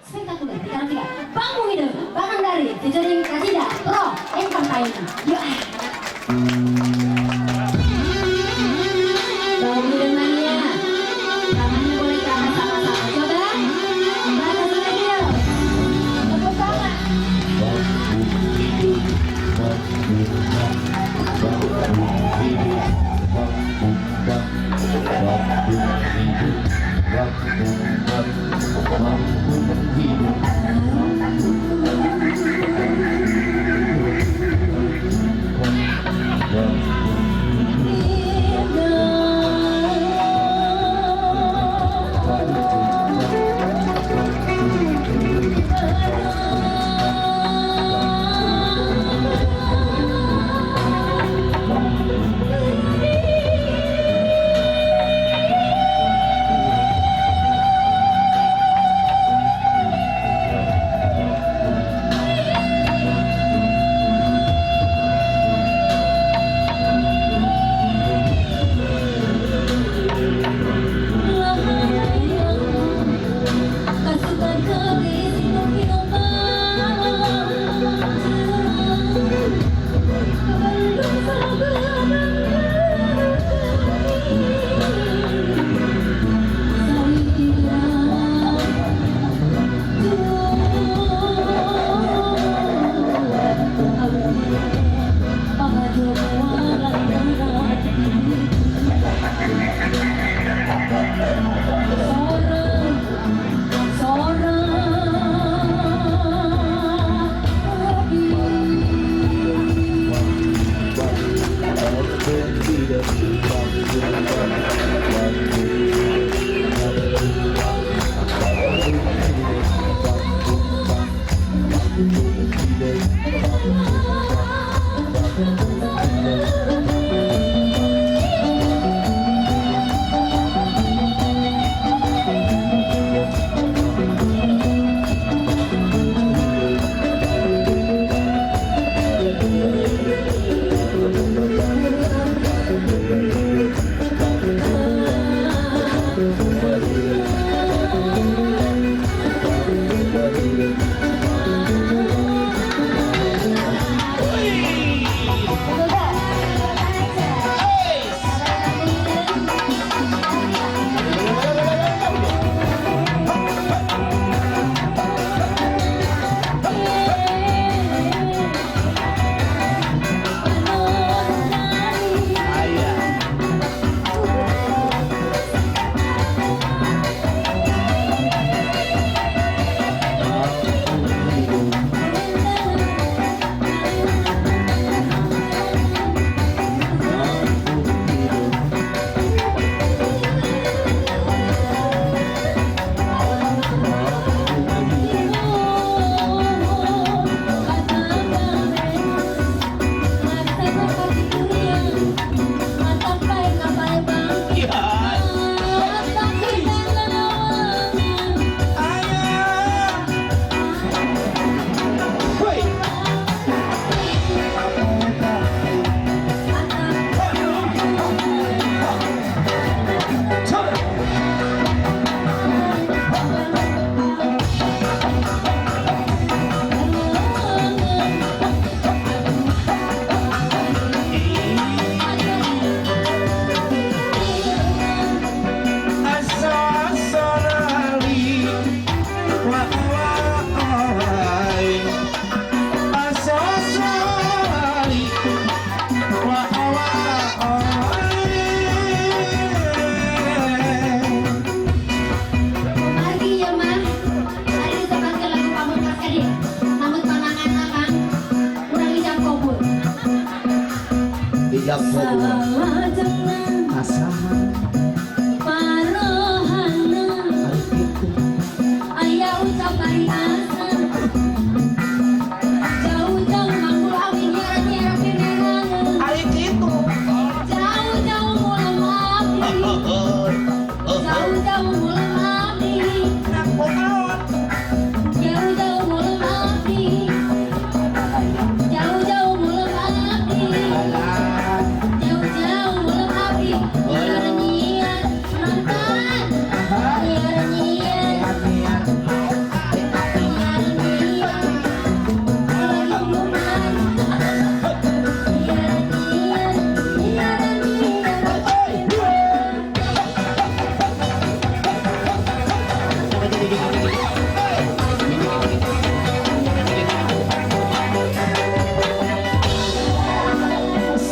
Spektakuler ditampilkan Panggung Hidup Barang dari featuring Kasida Pro Entertainment. Yuk ah. Panggung Hidup mania. Tangannya boleh ke atas sama-sama. Coba. Ke atas lagi yuk. Tepuk tangan. Jauh-jauh mulai api.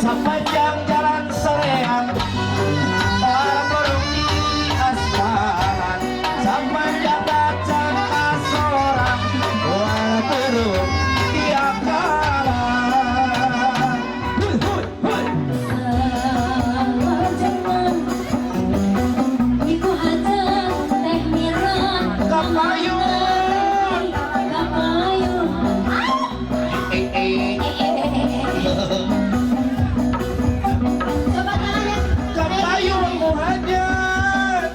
Sepanjang jalan Soreang, orang di aspalan. Sepanjang kacang kasorang, wah turun di akalan. Hui, hui, hui. Iku hajat teh mirah. Kapayun. Kapayun. Eh, eh. Eh, eh, eh, eh, eh. Coba tangannya. Kapayun muhajat.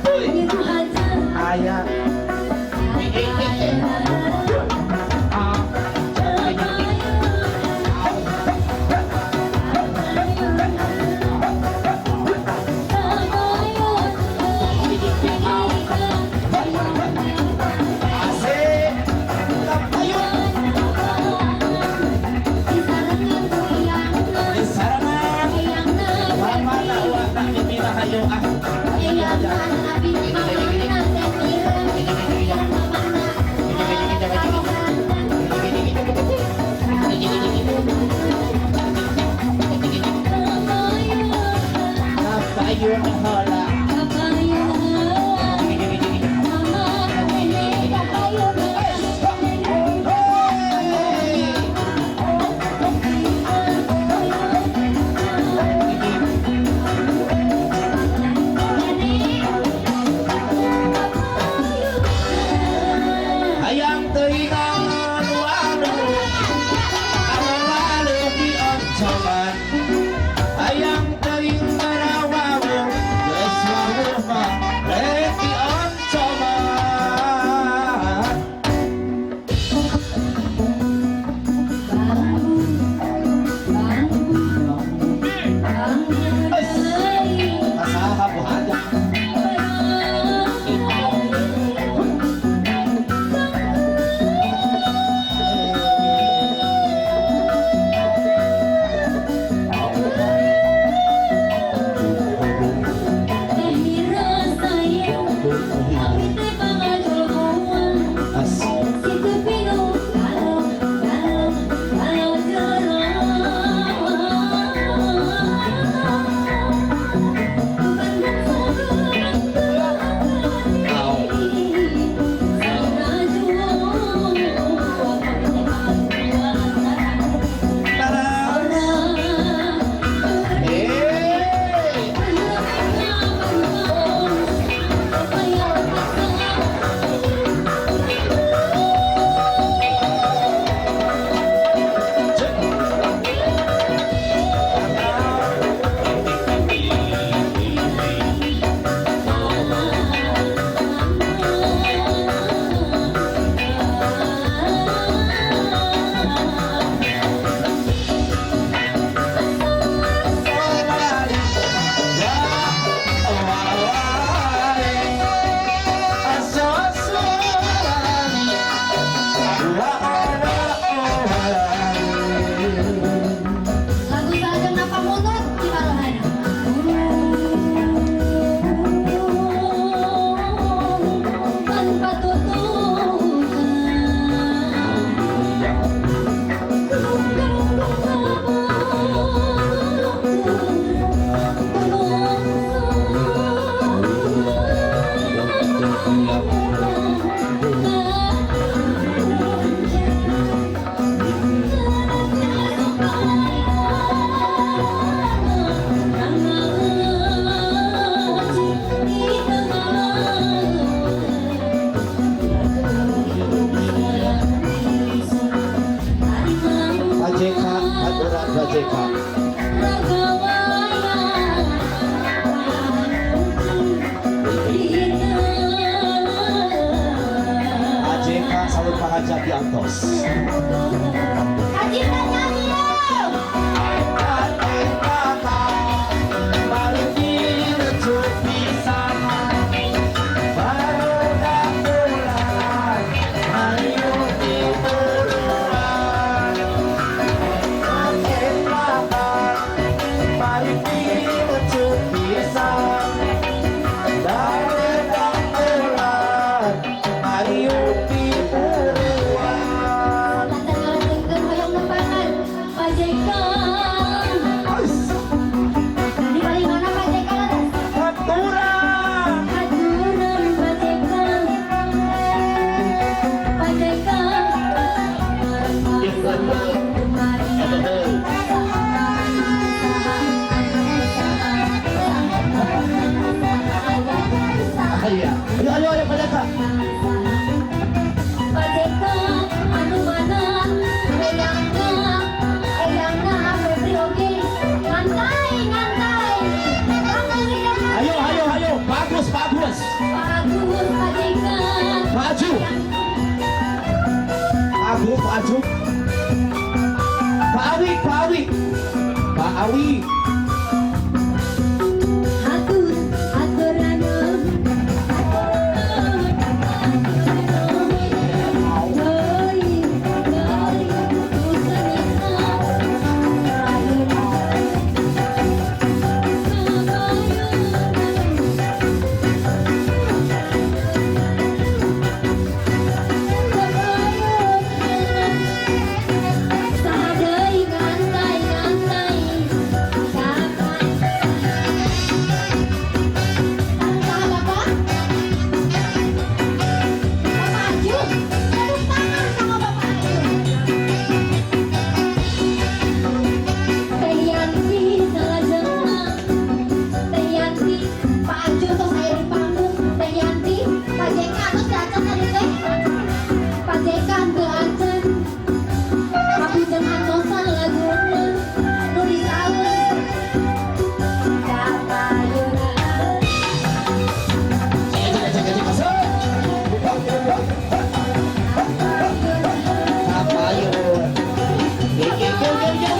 Hui. Iku hajat. Ayah. Eh, eh, eh, eh. Ah. Asik. Kapayun. Di sarangan. Mana uang mimina hayo ah. Kapayun hola. Hey. Hayang teuingan wanu awal di oncoman. Hayang teuing ngarawawu geus wawuh mah rek di oncoman. Kasaha bu hajat. As Tara. Eh. Cek. Lagu salajeng napa munut di Marohana. Tanpa tutukan. Pak JK, aturan Pak JK. Pak JK salut Pak Hajat di atas. Haji nyanyi yuk. Mariupi buruan. Lancar ngalakeun hoyong nepangan. Awi. Hatur, hatur nuhun, deui, deui, Saha deui ngantai ngantai kapan. Saha, Bapak? Bapak Ajun. Tepuk tangan sama Bapak Ajun. Teh Yanti salajengna. Teh Yanti, Pak Ajun tos aya di panggung. Teh Yanti, Pak JK tos datang tadi teh. Pak JK henteu acan. Kapujeng antosan laguna nu disaur. Kapayunan. Cek cek cek cek. Kapayun. Yo yo yo yo yo.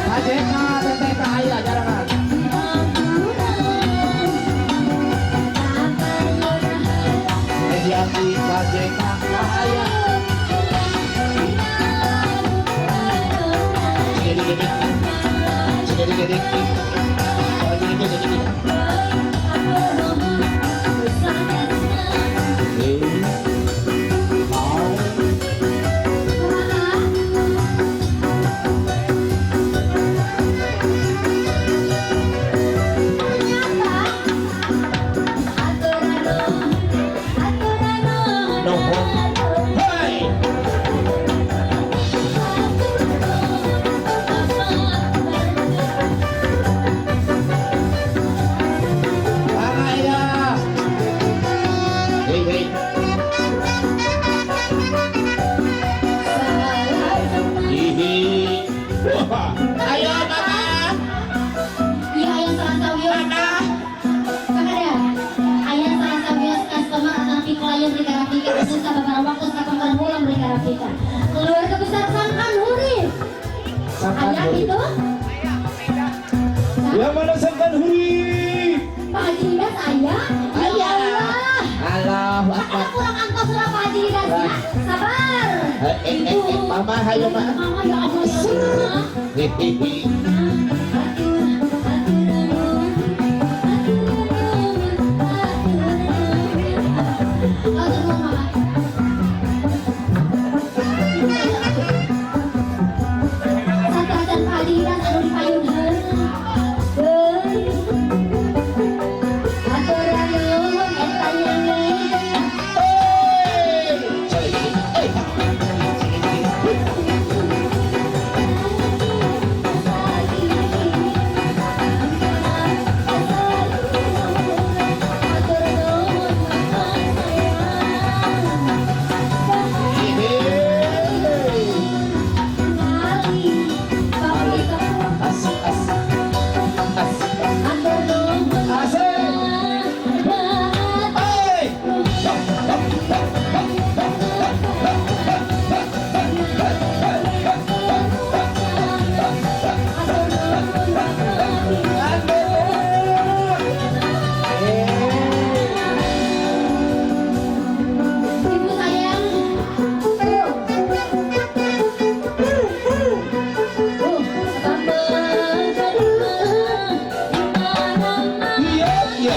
Pak JK teteh aya jarangan. Teh Yanti, Pak JK aya. Cek cek cek. Cek cek cek. Cek cek cek. Eh. Mau. Nuhun. Hei. Mama ya. Hei hei. Hihi. Wah. Ayo Mama. Iya, aya salah sawios. Mama. Kakak aya salah sawios customer atau klien Rika Rafika khusus beberapa waktu sakongkon bulan Rika Rafika. Keluarga besar Sangkan Huri. Sangkan Aya Huri. itu? Yang mana Sangkan Huri? Pak Haji Hidas aya? Ya Aya. Allah. Allahu Ada Akbar. kurang angkos lah Pak Haji Hidas ya. Sabar. Eh, eh, eh, eh, Mama, hayo Ma. Mama ya Allah ya Allah. Hehehe. Hatur, hatur nuhun, hatur nuhun, hatur nuhun. Hatur nuhun, Mama. Sateuacan Pak Haji Hidas anu di payun heula. Deui. Hatur nuhun eta nyangeun. Hey. Eh. Hehehe. Asik asik. Asik. Asik. Hey. Ibu sayang. Iya, iya.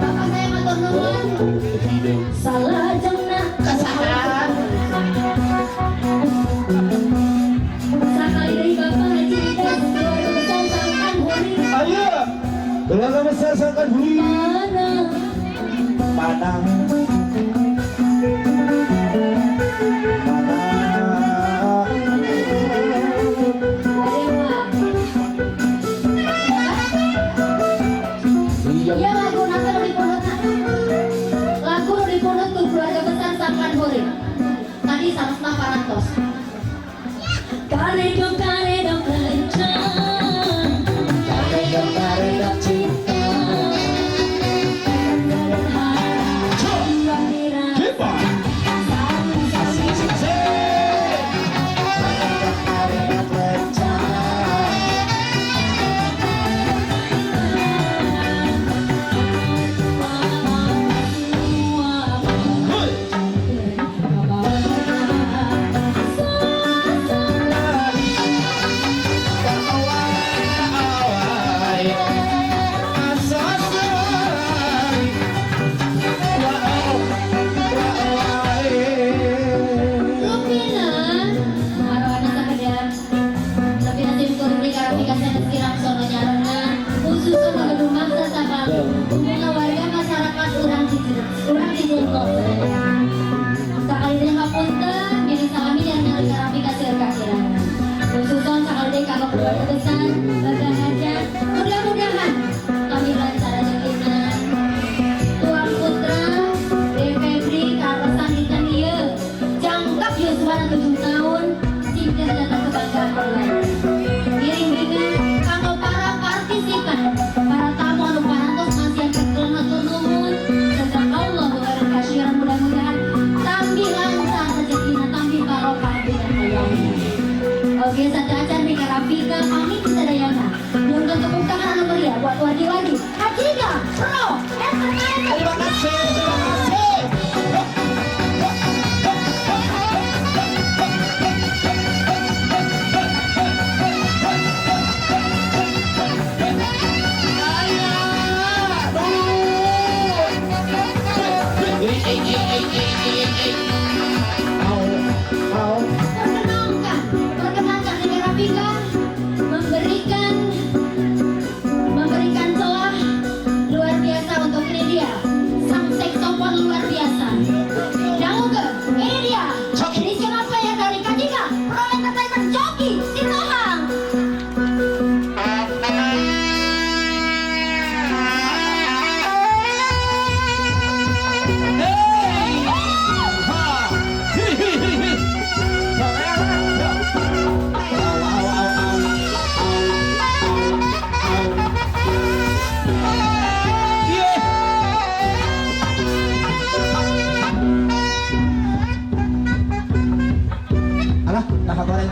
Bapak saya matur nuwun. Salajengna Kasahan. Sakali deui Bapak Haji Idas keluarga besar Sangkan Huri. Ayo. Keluarga besar Sangkan Huri. Mana Mana? Mana? Dewa.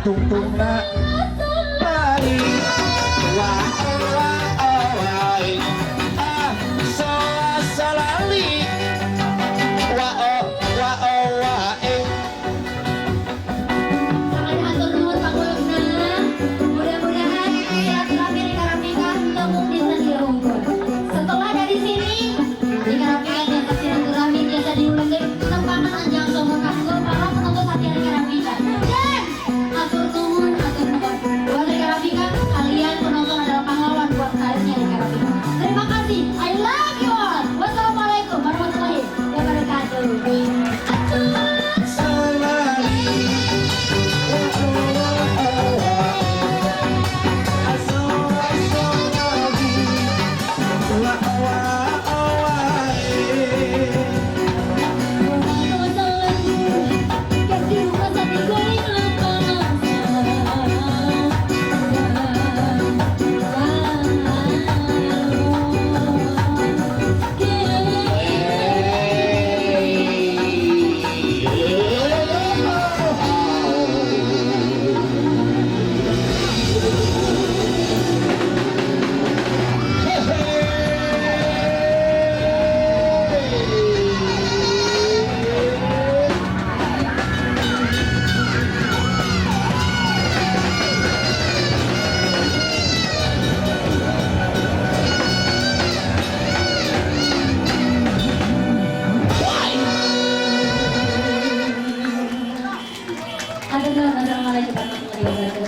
Tungtungna lali wa wa wa ah so salali wa o wa o wa e. Sangat hatur nuhun pangulukna. Mudah-mudahan silaturahmi Rika Rafika temu dinten ieu unggul. Setelah dari sini Rika Rafika biasa silaturahmi biasa diulungkeun tempangan anjang somor kanggo para penonton setia Rika Rafika. Dan hatur nuhun, hatur nuhun. Buat Rika Rafika, kalian penonton adalah pahlawan buat karirnya Rika Rafika. Terima kasih. I love you all. Wassalamualaikum warahmatullahi wabarakatuh. Salali wa wa wa aso salali wa wa wa e.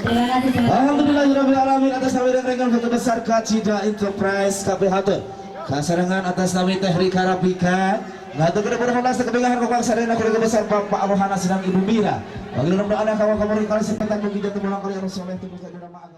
Terima kasih semua. Alhamdulillahirabbil atas nawi rekan foto besar Kacida Enterprise KPHT. Kasarengan atas nawi Teh Rika Rafika. Ngatur kepada holas kebegahan kokang sadayana keluarga besar Bapak Rohana sedang Ibu Mira. Bagi dalam doa kawan kawan kali sepentak mugi jatuh pulang kali anu soleh tubuh sadayana.